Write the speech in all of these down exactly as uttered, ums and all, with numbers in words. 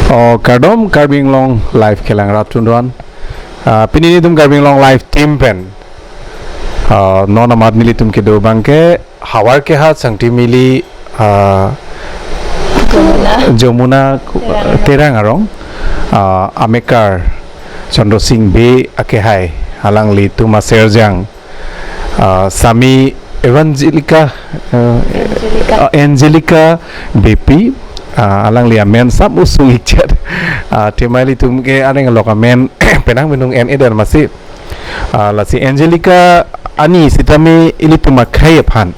O kardom Karbi Anglong Live kelang rat atum. Ah, pini nelitum Karbi Anglong Live team pen, ah, non amat nelitum kedo abangke Havarkehat Sangtim Ili, ah, Jomuna. Jomuna ku- Terang. Terang arong, ah, amekar Chandra Sing Bey akehai, alanglitum aserjang, ah, Sami Evangelica, ah, Angelica. Ah, Angelica Beypi, ah, alangli amen sap usung ikchet. Ah, thema ilitum ke areng alok amen penang binong en eder masi. Ah, lasi Angelica ani sitame ilitum akhei aphan,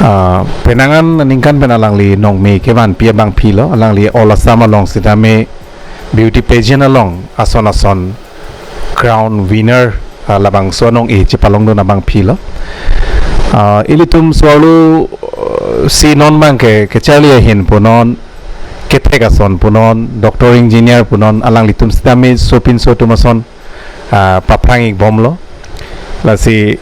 ah, penang aningkan pen alangli nongme kevanpi abangpi lo, alangli All Assam along sitame beauty pageant along ason ason crown winner, ah, labangso anong-e chepalongdun abangpi lo. Ah, ilitum so-arlo, uh, si non abangke kecharli ahin punon, kethek ason punon, doctor engineer punon, alanglitum sitame sopinso atum ason, ah, paphrang ikbomlo. Lasi,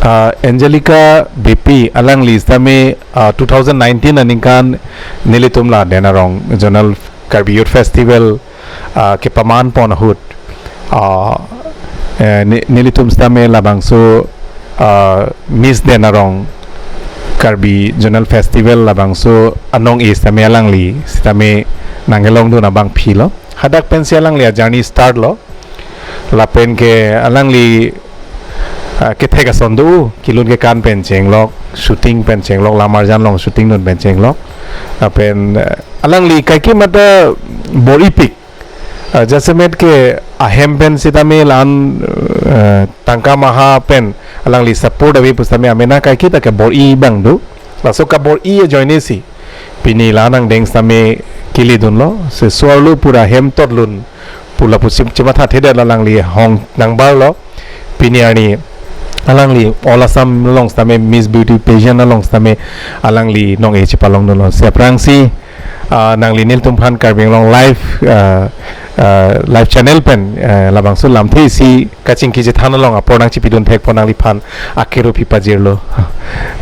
ah, Angelica Beypi alangli sitame, ah, two thousand nineteen aningkan nelitum laden arong Zonal Karbi Youth Festival, ah, kepaman pon ahut, ah, eh, ne- nelitum sitame labangso, ah, Miss Den Arong Karbi Zonal Festival labangso anong-e sitame alangli sitame nangkelongdun abangpi lo. Hadak pensi alangli a-journey start lo. Lapen ke alangli, ah, kethek ason do, kelun kekan pen chenglok, shooting pen chenglok, lam arjan along shooting dun pen chenglok. Lapen, eh, alangli kaike mata bor-ipik. Ah, jasemet ke ahem pen sitame lan, eh, tangka maha pen alangli support ave pusitame amena kaike ta kebor-i abang do. Laso kebor-i ajoine si pini la-an angdeng sitame kelidunlo, si so-arlo pura hem totlun pu lapusi chemathathedet alangli hong nangbarlo. Pini arni alangli All Assam along sitame Miss Beauty Pageant along sitame alangli nong-e chepalongdunlo. Si aphrangsi, ah, nangli nelitum aphan Karbi Anglong Live, ah, ah, live channel pen, ah, labangso lamthe isi kachingki chethan along apor nangchipidun thekpo, nangliphan akero pipajirlo.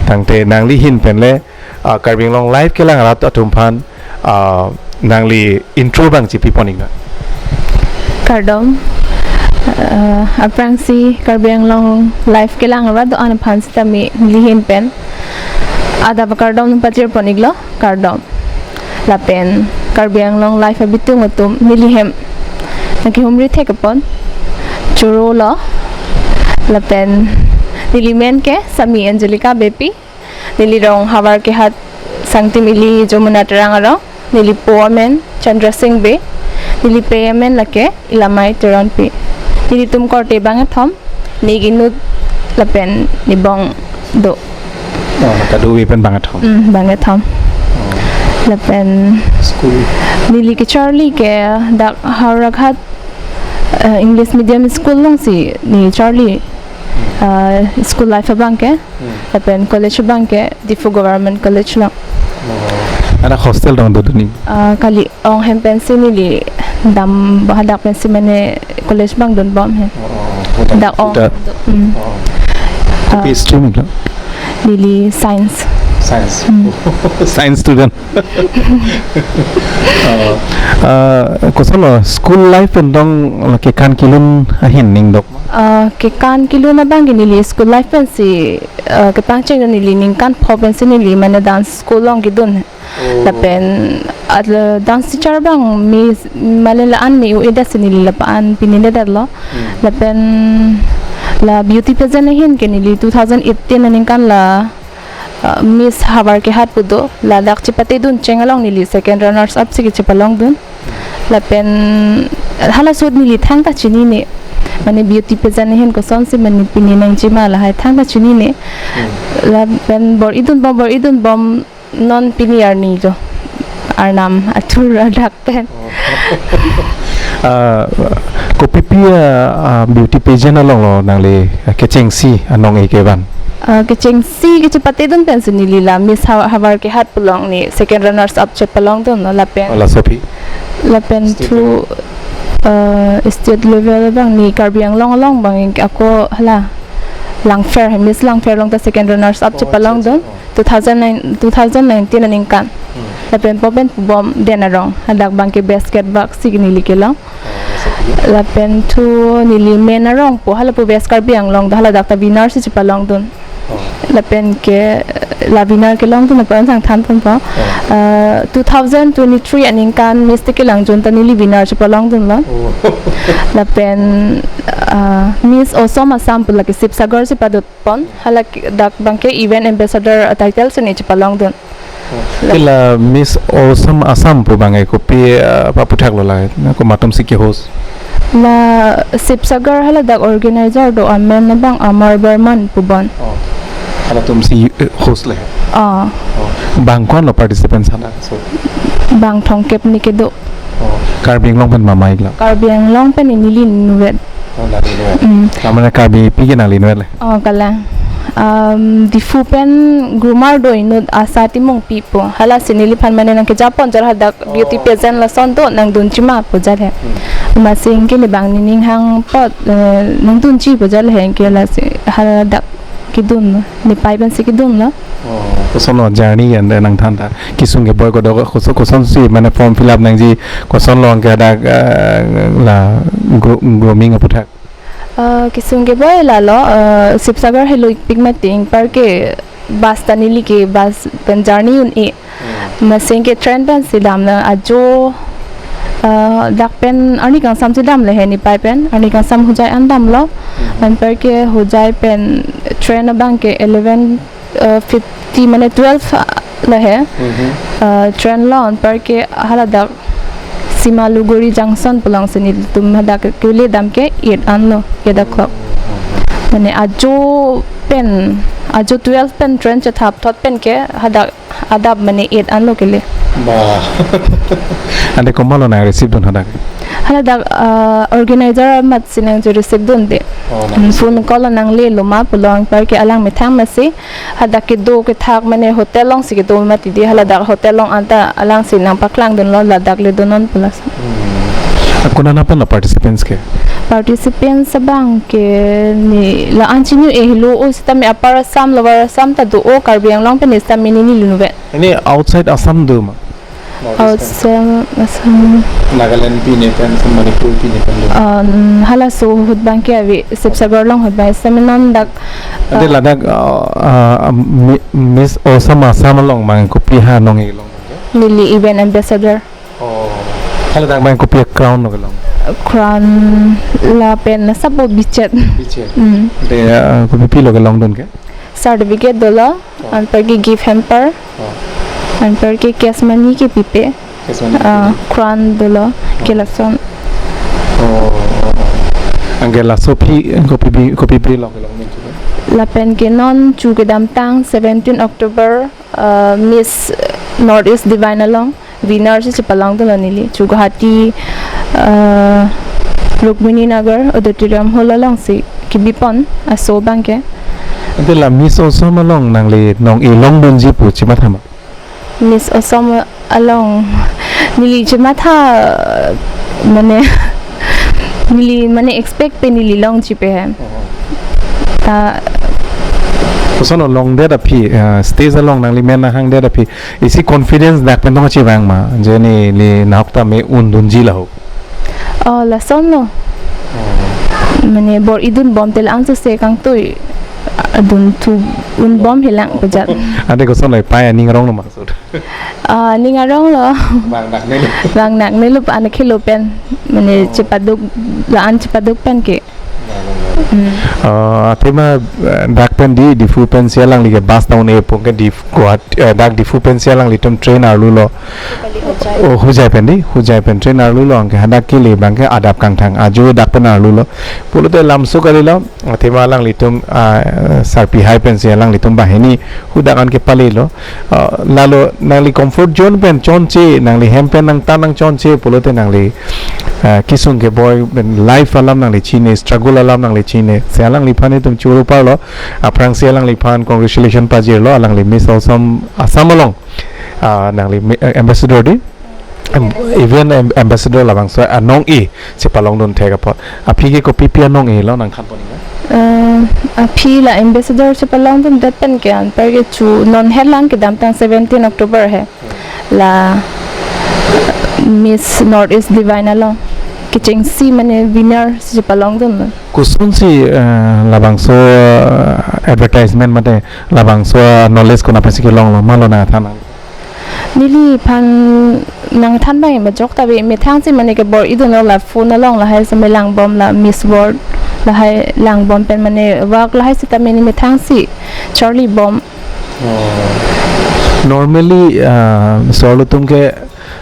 Tangte nangli ahin pen le, ah, Karbi Anglong Live kelang rat atum aphan, ah, nangli intro abang chipipon iknon. Kardom. Ah, aphrangsi Karbi Anglong Live kelang rat do-an aphan sitame neli ahin pen adap akardom nangpajirpon iklo, kardom. Lapen Karbi Anglong Live abitung atum, neli hem nangkehumri thekpon Choro lo. Lapen neli men ke Sami Angelica Beypi. Neli rong Havarkehat Sangtim Ili Jomuna Terang arong. Neli po amen Chandra Sing Bey. Neli pei amen lake Ilamai Teronpi. Nelitum korte bangkethom, neli inut lapen neli bong do. Oh, kadokave pen bangkethom. Hmm, bangkethom. Oh. Lapen school, neli kecharli ke dak Howraghat, eh, English medium school alongsi neli charli, eh, school life abangke. Hmm. Lapen college abangke Diphu Government College along. Oh. Adak hostel dong do duni? Ah, kali, ong hem pensi neli dam, hadak pensi mane college abang dunbom he. Oh, oh, oh. Dak ong. Dak. Hmm. Oh. Kopi, ah, stream iklo? Neli science. Science. Hmm. Science student. Oh. Ah, kosonlo school life pen dong lake kekan kelun ahin ning dok? Ah, kekan kelun abangke neli school life pensi, ah, kepangcheng neli ningkan pho pensi neli mane dance school along kedun. Oh. Lapen, ah, dance teacher abang me mane la-an me-o-edet si neli lapu-an pinedetlo. Hmm. Lapen la beauty pageant ahin ke neli two thousand eighteen aningkan la, ah, Miss Havarkehat pu do, ladak chepatedun cheng along neli second runners up si kechepalongdun. Lapen halaso ahut neli thangta chinine. Mane beauty pageant ahin kosonsi mane pini nangji ma lahai thangta chinine. Hmm. Lapen bor-idunbom, bor-idunbom non pini arni jo. Arnam atur adak pen. Oh. Ah, kopipi, ah, ah, beauty pageant along lo nangli, ah, kechengsi anong-e kevan? Ah, kechengsi kechepatedun pensi neli la Miss Ha-, Havarkehat pu along neli second runners up chepalongdunlo lapen. Oh, laso aphi? Lapen state level? Through, ah, state level abang neli Karbi Anglong along abang ako hala Langpher, Miss Langpher along ta second runners up, oh, chepalongdun. Acha, acha. Oh. Two thousand nine, two thousand nineteen aningkan. Hmm. Lapen po pen pubom Den Arong. Hadak abangke best catwalk si neli kelong. Lapen thu neli main arong po, hala po West Karbi Anglong do, hala dak ta winner si chepalongdun. Oh. Lapen ke la winner kelongdun lapen sang than pon po. Oh. Eh, two thousand twenty-three aningkan Miss Tekelangjun ta neli winner chepalongdunlo. Oh. Lapen, eh, Miss Osom Assam pu lake Sibsagar si padot pon, hala ke dak abangke event ambassador, uh, title si neli chepalongdun. Oh. Te la Miss Osom Assam pu abangke kopi, uh, paputhak lo la, na komat atum si ke-host? La Sibsagar hala dak organizer do amen abang Amar Barman pubon. Oh. Halatum si, uh, host le. Ah. Oh. Bang ko-an lo participants hala? So. Bang thomkep ni kedo. Oh, Karbi Anglong pen ma ma-ik lo? Karbi Anglong pen neli inutvet. Oh, nangli inutvet. Mm. Lamane Karbipi ke nangli inutvet le? Oh, kalang. Um, Diphu pen groomer do inut Asa Timungpi pu. Hala si neliphan mane nangkejapon jor hadak beauty, oh, pageant lason do nangdunji ma pu jat he. Hmm. Amatsi anke ne bang nening hang apot, eh, nangdunji pu jat le he anke lasi hadak kedun, nepei pensi kedunlo. Oh, kosonlo journey an de nangthan ta. Kesung keboi kodo koson, kosonsi mane form fill up nangji, kosonlo anke hadak, eh, la gro-, grooming aputhak. Eh, kesung keboi lalo, eh, Sibsagar helo-ikpik mati anparke bus ta neli ke bus pen journey un-e. Hmm. Amatsi anke train pensi damlo ajo, eh, dak pen arni kangsam si damlo he nepei pen, arni kangsam Hojai an damlo. Hmm. Anparke Hojai pen train abangke eleven, eh, fifty mane twelve, ah, lo he. Mhm. Eh, train lo anparke hala dak Simaluguri Junction pu along si nelitum hadak kele dam ke eight anlo, eight o'clock. Mane ajo pen, ajo twelve pen train chethap thot pen ke hadak adap mane eight anlo kele. Ba. Ante komatlo nang receive dun hadak? Hala dak, ah, organizer amatsi nangche-receive dunde. Oh, nang Hmm, receive phone dun. Call nanglelo ma pulo anparke alang methang masi hadak kedo kethak mane hotel alongsi kedo mati di, hala dak hotel along anta alangsi nangpaklangdunlo ladak le donon pulo. Hmm. Konat aphan lo participants ke? Participants abangke ne la-an chini-e helo, o sitame Upper Assam, Lower Assam ta do, o Karbi Anglong pen sitame neli inutvet. Ini outside Assam do ma? North East pen. Outside Assam. Nagaland pi ne pen, Manipur pi ne pen do. Um, halaso ahut abangke ave, Sibsagar along ahut abang, sitame non dak, Ante ah, ladak, ah, ah, Mi-, Miss Osom Assam along abang kopi ha nong-e long? Neli event ambassador. Oh. Hala dak abang kopi a-crown lo kelong? Crown lapen laso apo bichet. Bichet. Mm. Ante, ah, kopi pilo kelongdun ke? Certificate dolo, oh, anparke gift hamper, oh, anparke cash money kepipe. Cash money. Ah, kepipe. Crown dolo, oh, ke lason. Oh, oh, oh. Anke laso aphi, kopi bi, kopi pilo kelongdun ke? Lapen ke non chu kedamtang seventeen October, ah, Miss North East Divine along winner si chepalongdunlo neli. Chu Guwahati, ah, Rukmini Nagar Auditorium Hall alongsi kebipon aso abangke. Ante la Miss Osom along nangli nong-e longdunji pu chematha ma? Miss Osom along neli chematha, mane, neli mane expect pe neli longji pe he. Oh. Ta Kosonlo longdet aphi, ah, stage along nangli men nanghangdet aphi, isi confidence dak pen tong chevang ma, je neli nahok ta me-undunji laho? Oh, lasonlo. Oh. Mane bor-idun bom te la-an sose kangtui, ah, dun thu un bom helang pejat. Ante kosonlo, pei aning aronglo ma? Ah, ning aronglo. Vang naknelo. Vang naknelo pa an khelo pen. Mane, oh, chepaduk, la-an chepaduk pen ke. Vang, vang, vang. Hmm. Ah, athema, eh, dak pen di, Diphu pensi alangli ke bus ta un-e pu ke Diphu, Guwahati, eh, dak Diphu pensi alanglitum train arlulo. Hojai. Oh, Hojai pen di, Hojai pen train arlulo anke hadak kele abangke adap kangthang. Ajo dak pen arlulo. Pulote lamso kalilo. Athema alanglitum, ah, sarpi hai pensi alanglitum banghini hadak an kepalelo. Ah, lalo nangli comfort zone pen chonche, nangli hem pen nangtan nangchonche pulote nangli, ah, kesung keboi pen life alam nangli chini, struggle alam nangli chini. Si alangliphan itum choro parlo. Aphrangsi alangliphan congratulation pajirlo, alangli Miss Osom Assam along, ah, nangli mi-, eh, ambassador di. Am-, event am-, ambassador labangso anong-e chepalongdun thek apot. Aphi ke kopi pi anong-e lo nangthanpon ikna? Eh, aphi la ambassador chepalongdundet pen ke anparke chu non helang kedamtang seventeen October he. Hmm. la Miss North East Divine along kechengsi mane winner si palongdunlo. Kosonsi, eh, labangso, eh, advertisement mate labangso, eh, knowledge konat pensi kelonglo, malona than? Neliphan nangthan abang majok ta ave, methang si mane kebor-idunlo la phone along lahai si me langbom la Miss World lahai langbom pen mane vak lahai seta mane methang si charlibom. Oh. Normally, ah, so ilitum ke,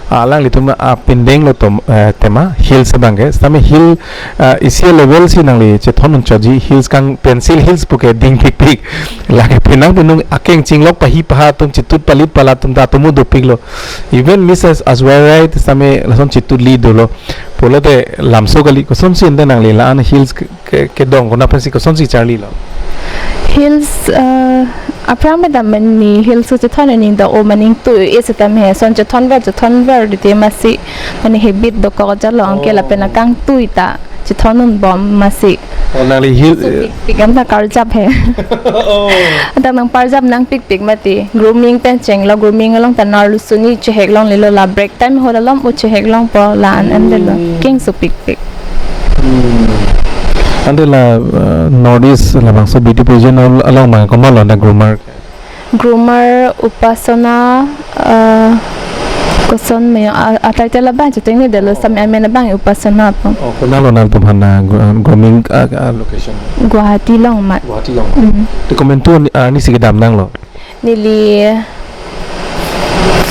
ah, alanglitum, ah, pindeng lo tom, eh, tema, hills abang ke. Sitame hill, ah, isi level si nangli chethondun choji, hills kang pencil hills puke dingpikpik. Lake penang penung akeng chinglok pahi paha atum chitut palit pala atum ta atomo dopiklo. Even Miss As-, Aswar Rai sitame lason chitut li dolo. Pulote lamso kali, kosonsi ante nangli la-an hills ke, ke, kedong konat pensi kosonsi charlilo? Hills, eh, aphrang pen ta mane hills chethon aning ta o maning tu e seta me son chethonver chethonver dite masi mane habit dokok jalo anke lapen Oh. akangtui ta chethondunbom masi. Oh, nangli hill, So, eh, pikpik anta karjap he. Oh. Anta nangparjap nangpikpik mati. Grooming pen chenglo, grooming along ta nar lusuni chehek longlelo la break time ho la lom u chehek longpo la-an ante lo. Hmm. Keng so pikpik. Hmm. Ante la, eh, North East labangso beauty pageant al-, along abang komatlo anta groomer? Groomer Upasana, eh, koson me a, a title abang chuteng ni delo sitame amen abang Upasana pu. Oh, konatlo nangtumphan, ah, gro-, ah, grooming, ah, ah, location? Guwahati along mat. Guwahati along. Mm. Te komantu arni, ah, arni si kedam nanglo? Neli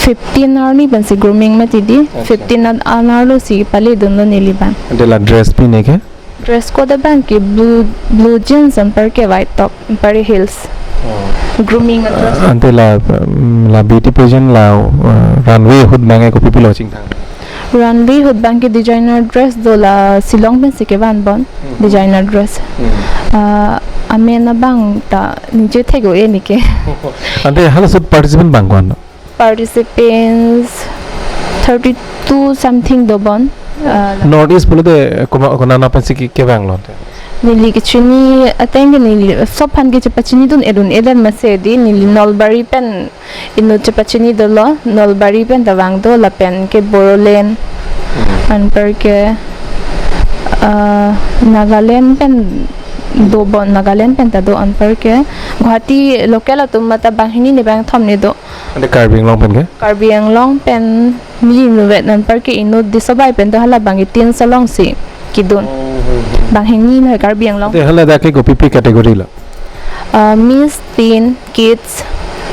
fifteen arni pensi grooming mati di. Acha. Fifteen an, an arlo si palidunlo neli abang. Ante la dress pen ke? Dress code abang ke blue, blue jeans anparke white top, anparke heels. Oh. Grooming a dress. Ah, ante la, um, la beauty pageant la, uh, runway ahut abang ke kopi pilo chingthang? Runway ahut abang ke designer dress do la Shillong pensi kevanbom, Hmm. designer dress. Hmm. Ah, amen abang ta ningje thek-o-e neke. Ante halaso ahut participant abang ko-an? Participants thirty-two something dobom. Ah, North East pulote koma, konat pensi ke, kevanglo ante? Neli kechini ateng ke neli sophan ke chepachinidun-edun-edet masi di neli Nalbari pen inut chepachini dolo, Nalbari pen ta vang do lapen ke Bodoland, Hmm. anparke, ah, Nagaland pen dobom, Nagaland pen ta do anparke. Guwahati local atum mate banghini ni bangthom ni do. Ante Karbi Anglong pen ke? Karbi Anglong pen neli inutvet anparke inut Disobai pen do hala abang ke tin salong si kedun. Oh, oh, oh. Banghini lo Karbi Anglong. Ante hala dak ke kopi pi category lo? Ah, Miss, Teen, Kids,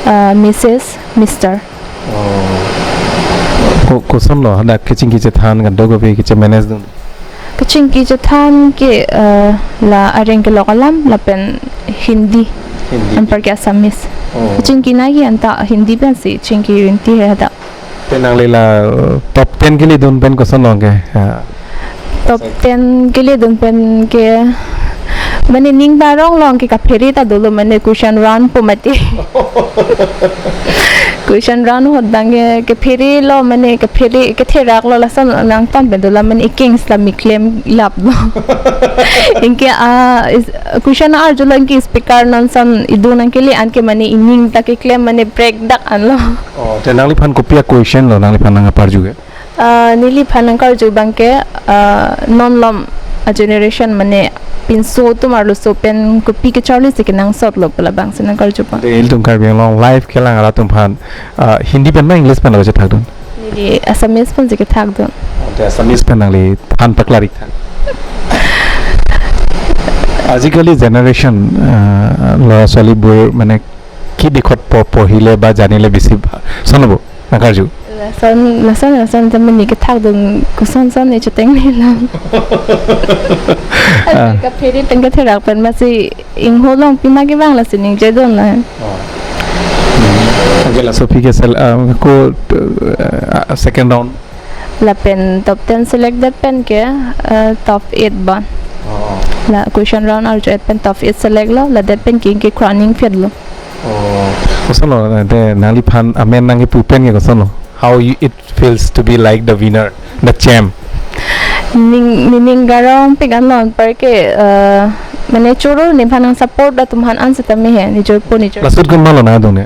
ah, Missus, Mister. Oh. Ko-, kosonlo hadak kechingki chethan kan do kopi keche manage dun? Kechingki chethan ke, eh, la areng kelok alam lapen Hindi. Hindi. Anparke Assamese. Oh. Kechingki nangji anta Hindi pensi chingki rinti he hadak. Te nangli la, eh, top ten kelidun pen kosonlo ke? Ya. Top ten kelidun pen ke mane ning ta rong long ke kaphere ta dolo mane question round pu mati. Question round ahut abang ke kaphere lo mane kaphere ketherak lo lason nangtum pen dola mane ikeng slam iklem lap lo. Anke a is, question arjulo anke speaker non son idun anke le anke mane ining ta keklem mane break dak anlo. Oh, te nangliphan kopi a question lo nangliphan nangparju ke? Ah, neliphan nangkarju abang ke, ah, non malom a generation mane pinso atum arloso pen kopi kecharli si kenangsot lo pu labangsi nangkarju abang. Te ilitum Karbi Anglong live kelang arat atum aphan, ah, Hindi pen ma English pen lo chethakdun? Neli Assamese pensi kethakdun. Te Assamese pen nangli than paklari than. আজিকালি generation, ah, ল'ৰা ছোৱালীবোৰ মানে কি দিশত প-, পঢ়িলে বা জানিলে বেছি ভাল? Sonlo bo, nangkarju. Lason, lason, lason, ta mane kethakdun koson son ne chuteng ne lang. Ah. Kaphere pen ketherak pen masi ingho along pima kevang lasi ningjedun la. Oh. Hmm. Anke laso aphi ke sel-, ah, ko, ah, second round? Lapen top ten selectdet pen ke, eh, top eight bom. Oh. La question round arju-et pen top eight select lo, ladet pen ke, ke crowning phit lo. Oh. Kosonlo, te nangliphan amen nangkipu pen ke kosonlo? How you, it feels to be like the winner, the champ? Ning, nening garong pik anlo anparke, eh, mane choro nephan nangsupport atum aphan an setame he, nejorpo nejor. Laso ahut komatlo nangdunde?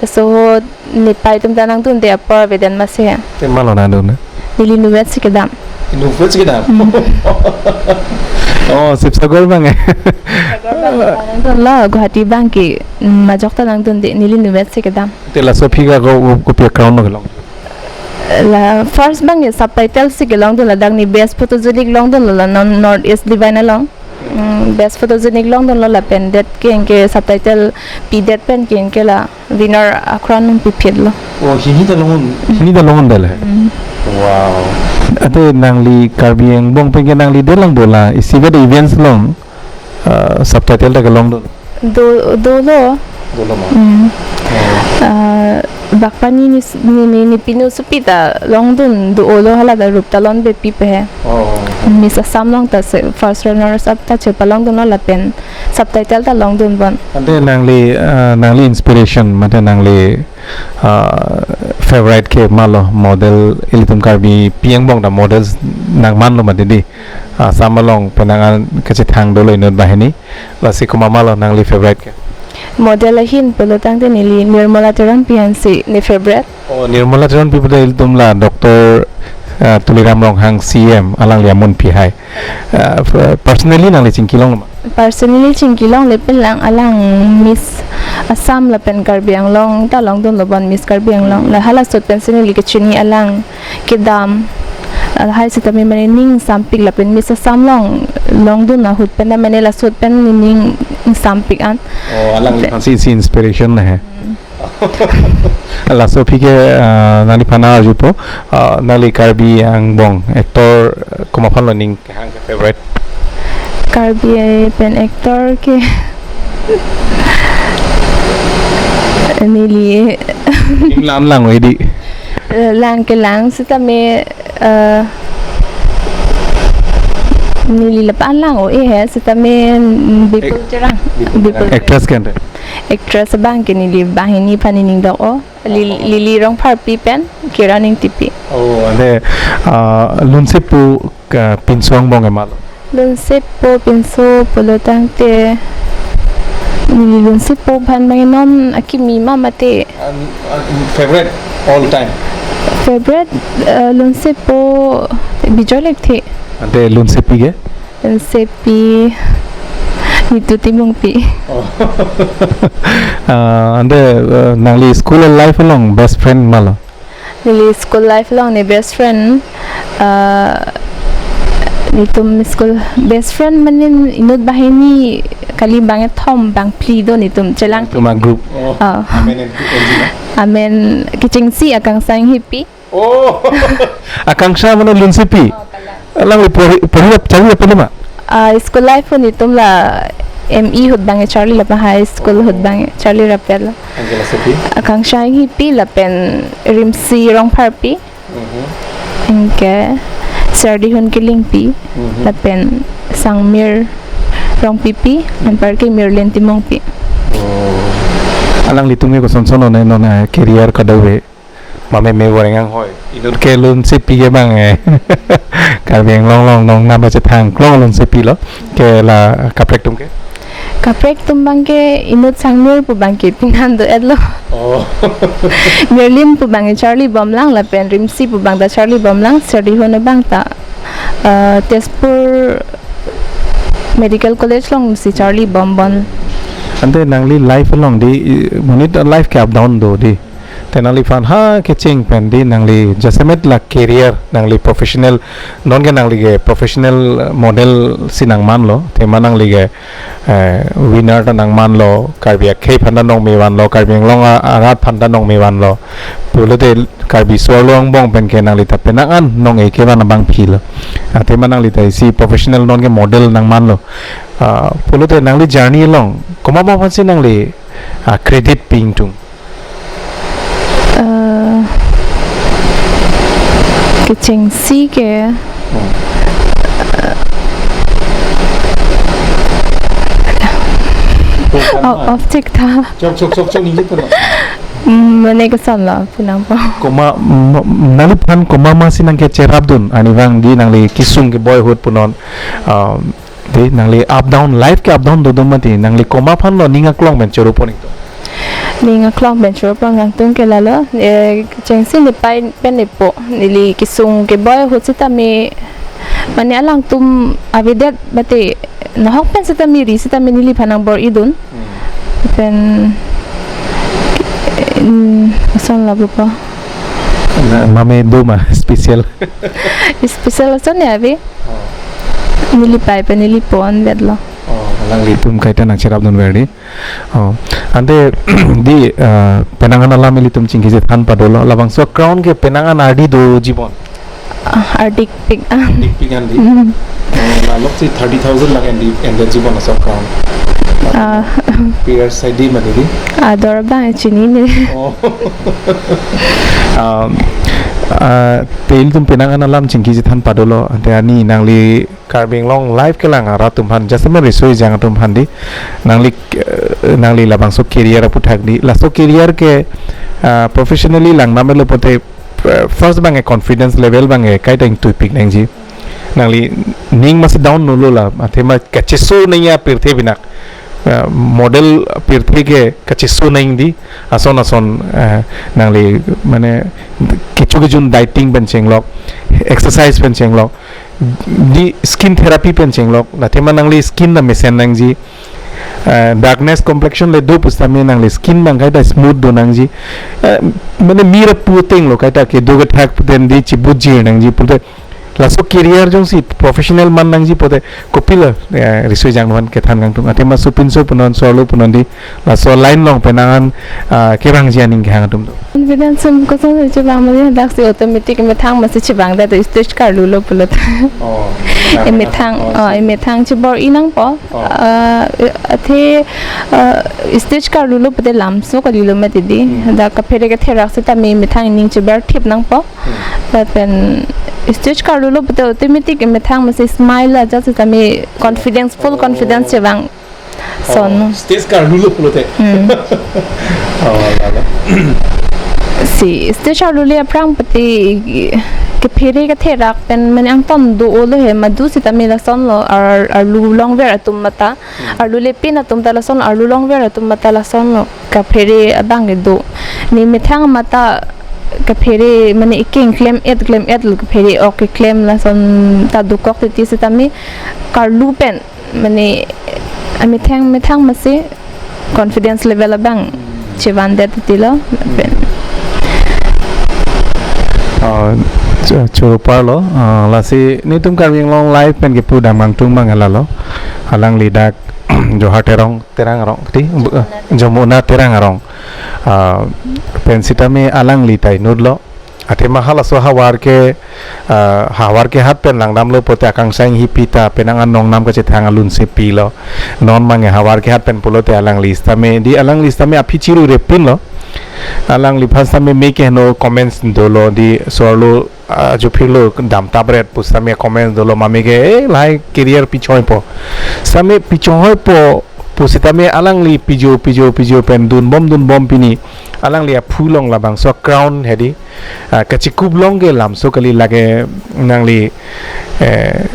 Laso ahut nepei atum ta nangdunde apor avedet masi he. Te malo nangdun? Neli inutvet si kedam. Inutvet si kedam? Hmm. Oh, Sibsagar abang eh. Sibsagar abang ta nangdunlo, Guwahati abang ke, mm, majok ta nangdunde, neli inutvet si kedam. Te laso aphi ke ko, ko, kopi a-crown lo kelong? La first abang ke subtitle si kelongdun, ladak ne best photogenic longdunlo la non North East Divine along. Mm, best photogenic longdunlo lapen det ke anke subtitle pidet pen ke anke la winner a-crown nangpiphitlo. Oh, hini ta long-un? Hini ta long-un det le? Mm. Wow. Ate nangli Karbi angbong pen ke nangli det lang bo la, isivet events along, ah, subtitle ta kelongdun? Do, dolo. Dolo ma? Mm. Oh. Ah, bakpani ni, ni, ni, ne pinu supi ta longdun dolo, hala ta rup ta lonpe pipe he. Oh. Miss Assam along ta si first runners up ta chepalongdunlo lapen subtitle ta longdun bon. Ante nangli, ah, nangli inspiration, mate nangli, ah, favorite ke malo model, ilitum Karbipi angbong ta models nangmanlo mati di. Assam along penang an kachethang dolo inut banghini. Lasi komat malo nangli favorite ke? Model ahin pulo tangte neli Nirmala Teronpi aphan si ne favorite. Oh, Nirmala Teronpi pulo ilitum la Doctor, ah, Tuliram Ronghang C M alangli amunpi hai. Ah, f-, personally nangli chingkilong ma? Personally chingkilongle pen lang alang Miss Assam lapen Karbi Anglong ta longdunlo bon, Miss Karbi Anglong. La hala ahut pensi neli kechini alang kedam. Lahai sitame mane ning ingsampik lapen Miss Assam along longdun ahut pen ta mane laso ahut pen ning ingsampik an. Oh, alangliphan si, si inspiration na he. Mm. Laso aphi ke, ah, nangliphan arjupo, ah, nangli Karbi angbong actor, ah, komat aphan lo ning kehang ke favorite? Karbi pen actor ke neli. Ning lang lang oi di. Eh, lang ke lang sitame, eh, neli lapu-an lang oi he, sitame, mm, Bipul Ek-, Terang. Bipul Bipul Terang. Actress ke ante? Actress abang ke neli banghini aphan ne ning dok-o. Lil-, oh. Lily Rongpharpi pen Kira Ingtipi. Oh, ante, ah, lunsepo ke pinso angbong ke malo? Lunsepo pinso pulo tangte, neli lunsepo aphan bang non akimi ma mate. An, an favorite all time? Favorite, eh, lunsepo Bijoy Lekthe. Ante lunsepi ke? Lunsepi Nitu Timungpi. Oh. Ah, ante, eh, nangli school life along best friend malo? Neli school life along ne best friend, ah, netum school best friend mane inut banghini kali bang kethom bang phli do netum chelang. Netum a-group. Oh. Oh. Amen and, and, Amen Kechengsi, Akangsha Inghipi. Oh. Akangsha mane lunsepi. Oh, kalang. Alangli pori, pori ap, charli ap ma? Ah, school life ahut netum la M E ahut bang charli lapen high school ahut bang charli rapel. Anke lasopi? Akangsha Inghipi lapen Rimsi Rongpharpi. Mhm. Anke Serdihun Killingpi. Mhm. Lapen Sangmir Rongpipi, anparke Mirlin Timungpi. Oh. Alanglitum ke kosonson non, non, eh, career kadokave. Mame me voreng anghoi. Inut ke lunsepi ke bang eh. Karbi Anglong along nongnam kachethang klong lunsepi lo. Ke la kaprek atum ke? Kaprek atum bang ke inut Sangmir pu bang ke pinan do-et lo. Oh. Mirlin pu bang charli bomlang lapen Rimsi pu bang ta charli bomlang, Serdihun bang ta, eh, Tezpur Medical College along si charli bom bon. Ante nangli life along di, i, monit life ke up down do di. Te nangliphan ha kecheng pen di nangli jasemet la career nangli professional, non ke nangli ke professional model si nangmanlo, athema nangli ke, eh, winner ta nangmanlo, Karbi akhei aphan ta nangmevanlo, Karbi Anglong a-, arat aphan ta nangmevanlo. Pulote Karbi Swallow angbong pen ke nangli ta penang an nang-e kevan abangpi lo. Athema nangli ta isi professional non ke model nangmanlo. Ah, pulote nangli journey along komat ma aphan si nangli, ah, credit pi ingtung? Eh, kechengsi ke. Hmm. Oh, off tik tha. Chok, chok, chok, chok, ningje pulo. Hmm, mane kosonlo, pu nangpo. Komat, m-, m-, nangliphan komat ma si nangkecherapdun, arnivang di nangli kesung ke boyhood punon. Um, Di nangli up down, life ke up down dodun mati, nangli komat aphan lo ning aklong pen choro pon ingtung? Ning aklong pen choro pon kangtung ke lalo, eh, chengsi nepai pen nepo, neli kesung keboi ahut sitame, mane alangtum avedet mate, nahok pen sitame ri sitame neliphan nangbor-idun. Hmm. Pen, mm, ason lapu po. Na, mame do ma special? Special ason ya ave. Oh. Neli pai pen neli pon vetlo. Oh, alanglitum kaita nangcherapdun verdi. Oh, ante di, eh, penang an alam ilitum chingkiji than padolo. Labangso crown ke penang an ardi doji bon? Ah, ardikpik an. Ardikpik an di. Hmm. Oh, la loksi thirty thousand lang endi, endetji bon laso crown? Ah. Pir asai di mati di? Ador abang chinine. Oh. Um, ah, te ilitum penang an alam chingkiji than padolo. Ante ani nangli Karbi Anglong Live kelang arat atum aphan, jasemet riso-ejang atum aphan di, nangli, eh, nangli labangso career aputhak di, laso career ke, ah, professionally langdamlo pote, eh, first abang ke confidence level abang ke kaita ingtuipik nangji. Nangli ning masi down nolo la, athema kacheso nangji apirthe binak. Eh, model pirthe ke kacheso nang di, ason ason, eh, nangli mane kecho kejun dieting pen chenglok, exercise pen chenglok, di skin therapy pen chenglok, athema nangli skin na mesen nangji, eh, darkness complexion le do pusitame nangli skin abang kaita smooth do nangji, eh, mane mira puteng lo kaita kedo kethak den di chibujir nangji pute, laso career jongsi professional man nangji pote kopilo, eh, riso-ejang atum aphan kethan kangtung. Athema supinso punon, so-arlo punon di, laso line along penang an, ah, kevangji aning kehang atum do. Confidence sum kosonsi chevang mali, daksi automatic emethang masi chevangdet, stage karlulo pulote. Oh, emethang, oh, oh, emethang chebor-i nangpo. Oh. Ah, athe, ah, stage karlulo pute lamso kalilo mati di. Hmm. Dak kaphere katherak sitame emethang ening cheberthip nangpo. Hmm. Lapen stage karlulo pute automatic emethang masi smile ajat sitame confidence, full confidence chevang. Oh, son. Stage karlulo pulote. Hmm. Oh, lalo. Si, stage karlule aphrang pute kaphere katherak pen mane angton do-olo he, madu sitame lasonlo, ar, arlu longver atum mata. Hmm. Arlu lepin atum ta lason, arlu longver atum mata lasonlo. Kaphere abang kedo. Ne methang mata kaphere mane ekeng klem-et klem-et lo, kaphere ok keklem lason ta dokok titi sitame karlu pen mane amethang methang masi confidence level abang chevandet titilo. Pen. Oh, cho-, choro parlo. Ah, lasi netum Karbi Anglong Live pen kepudam kangtung abang lalo. Alangli dak Johar Terang, Terang arong, ti? Jamuna Terang. Jamuna Terang arong. Ah, pen sitame alangli ta inutlo. Athema halaso havar ke, ah, havar kehat pen langdamlo pote Akangsha Enghipi ta penang an nongnam kachethang alun si pilo. Non abang ke havar kehat pen pulote alangli sitame, di alangli sitame aphi chirurepinlo. Alangliphan sitame me keheno comments dolo di, so-arlo, ah, ajo phirlo damtapret pusitame comments dolo, mame ke, eh, lahai career pichoi po. Sitame pichoi po pusitame alangli pijo, pijo, pijo pen dunbom, dunbom pini. Alangli aphu along labangso crown hedi, ah, kachikup along ke lamso kali, lake nangli, eh,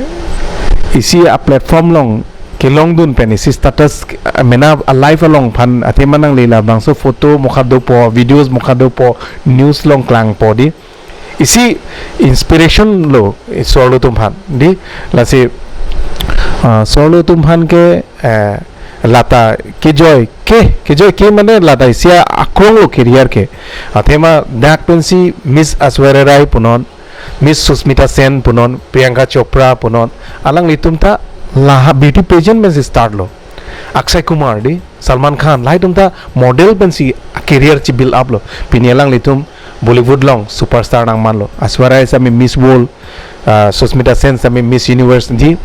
isi a-platform along kelongdun pen isi status, ah, mena a-live along aphan athema nangli labangso photo mokha dopo, videos mokha dopo, news along klangpo di. Isi inspiration lo, eh, so-arlo atum aphan di, lasi, ah, so-arlo atum aphan ke, eh, lata kejoi ke, kejoi ke mane lata isi akrong lo career ke. Athema dak pensi Miss Aishwarya Rai punon, Miss Sushmita Sen punon, Priyanka Chopra punon, alanglitum ta laha beauty pageant pensi start lo. Akshay Kumar di, Salman Khan, lahai atum ta model pensi career chi build up lo. Pini alanglitum Bollywood along superstar nangmanlo. Aishwarya Rai sitame Miss World, ah, Sushmita Sen sitame Miss Universe di.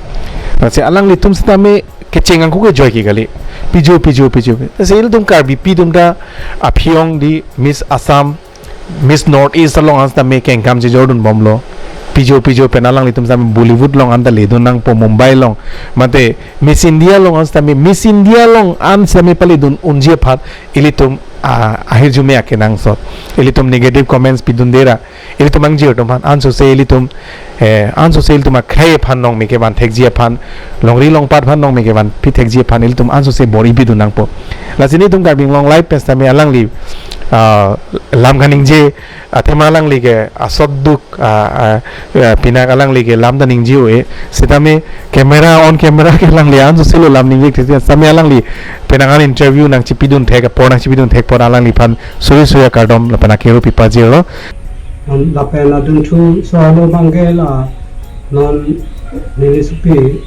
Lasi alanglitum sitame kecheng angku kejoi ke kali. Pijo, pijo, pijo. Lasi ilitum Karbipi atum ta aphi-ong di Miss Assam, Miss North East along an sitame kengkam chejordun bomlo. pijo pijo pen alanglitum sitame Bollywood along anta ledun nangpo, Mumbai along, mate Miss India along an sitame, Miss India along an sitame paledun unji aphan ilitum, ah, ahirjume akenangsot. Ilitum negative comments pidunde ra, ilitum angjir atum aphan ansose ilitum, eh, ansose ilitum akhei aphan nongme kevan thekji aphan, longri longpat aphan nongme kevanpi thekji aphan ilitum ansose bor-i pidun nangpo. Lasi nelitum Karbi Anglong Live pen sitame alangli, ah, lam kaningje, athema alangli ke asot duk, ah, ah, ah, pinak alangli ke lam ta ningje-o-e. Sitame camera, on camera ke alangli ansose lo lam ningje, sitame alangli penang an interview nangchipidun thek, apor nangchipidun thek apot alangliphan suri suri akardom lapen akero pipajirlo. Lapen adunthu so-arlo abangke la non neli sopi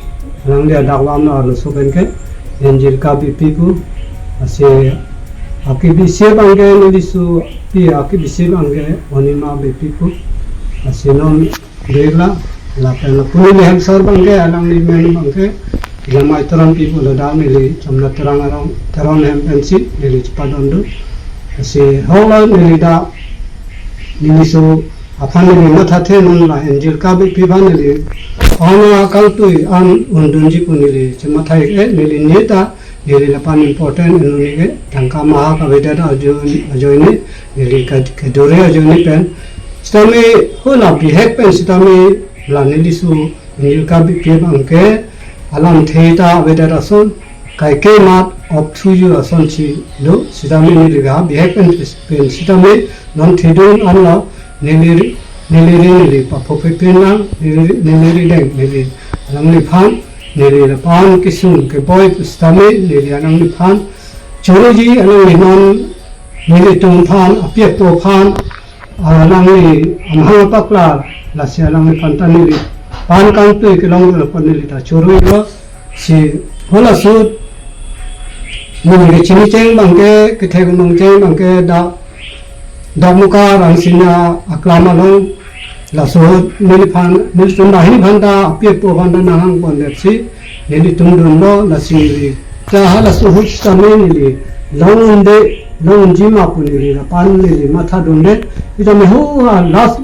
alangli adakvam arloso pen ke Angelica Beypi pu, lasi akebisi abangke neli sopi akebisi abangke Onima Beypi pu, lasi non birla lapen lapu neli hemsor abangke alangli men abangke Jamai Teronpi pu, ladak neli Jamna Terang arong Teron hem pensi neli chepadon do. Lasi holo neli dak neli so aphan neli mathathe, non la Angelica Beypi aphan neli ana kangtui an undunji pu neli chematha-ik-e, neli neta neli lapan important inut neli ke tangka maha kavedet ajoine, ajoine neli ka-, kedure ajoine pen. Sitame hala bihek pen sitame la neli so Angelica Beypi abangke alamthe ta avedet ason, kaike mat opthuju asonsi do, sitame neli ha bihek pen, pen sitame non thedun anlo neli, neli ri neli paphope pen lang, neli, neli rideng neli alangliphan, neli lapan kesung keboi pu sitame neli alangliphan choroji, alangli non nelitum aphan, api apo aphan, alangli amahang apaklar, lasi alangliphan ta neli pan kangtui kelong lapen neli ta choro-iklo. Si hala ahut neli kechini cheng abangke, kethek unong cheng abangke dak Dakmoka Rangsina aklam along, laso ahut neliphan, nelitum banghini aphan ta, api apo aphan ta nanghang pondetsi nelitum dunlo, lasi neli ta halaso ahut sitame neli long unde, long unji ma pu neli lapan neli mathadunde. Sitame ho ha last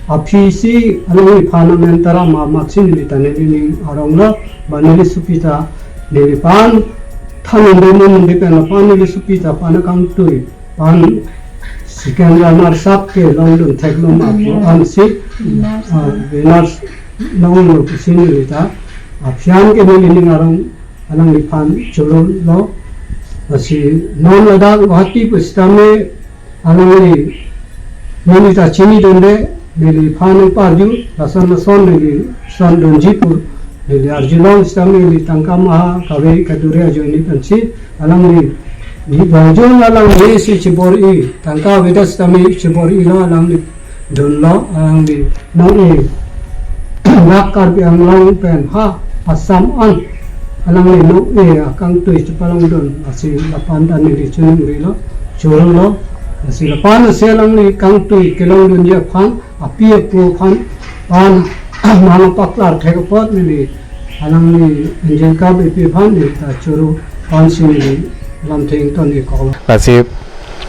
aphi si alangliphan amen tara ma matsi neli ta neli ning aronglo, ba neli sopi ta neli pan than unde, mun unde pen lapan neli sopi ta pan akangtui pan second runner sap ke longdun theklo ma pu, ansi, ah, winners longlo pusi neli ta aphi an ke neli ning arong alangliphan chorolo. Lasi non ladak Guwahati pu sitame alangli neli ta chinidunde, neliphan nangparju, lason lason neli sondunji pu neli arjulong, sitame neli tangka maha kave kadure ajoine pensi alangli, ni bangjo alangli si chebor-i, tangka avedet sitame chebor-ilo, alangli dunlo, alangli nong-e dak Karbi Anglong pen ha Assam an alangli nong-e akangtui chepalongdun, lasi lapan ta neli chiningrilo, chorolo, lasi lapan lasi alangli kangtui kelongdunji aphan, api apo aphan, pan amahang apaklar thek apot neli alangli Angelica Beypi aphan neli ta choro, ansi neli lamthe ington-ik-oklo. Lasi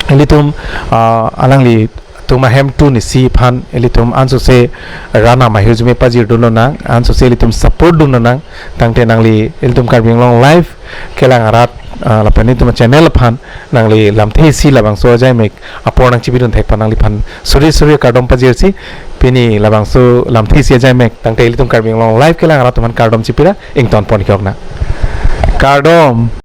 ilitum, ah, alanglitum ahemtun isi aphan ilitum ansose rana mahirjume pajirdun lonang, ansose ilitum support dun lonang, tangte nangli ilitum Karbi Anglong Live kelang arat, ah, lapen ilitum channel aphan nangli lamthe isi labangso ajaimek apor nangchipidun thek aphan nangliphan suri suri akardom pajirsi, pini labangso lamthe isi ajaimek tangte ilitum Karbi Anglong Live kelang arat atum aphan kardom chipira ington pon-ik-ok nang. Kardom.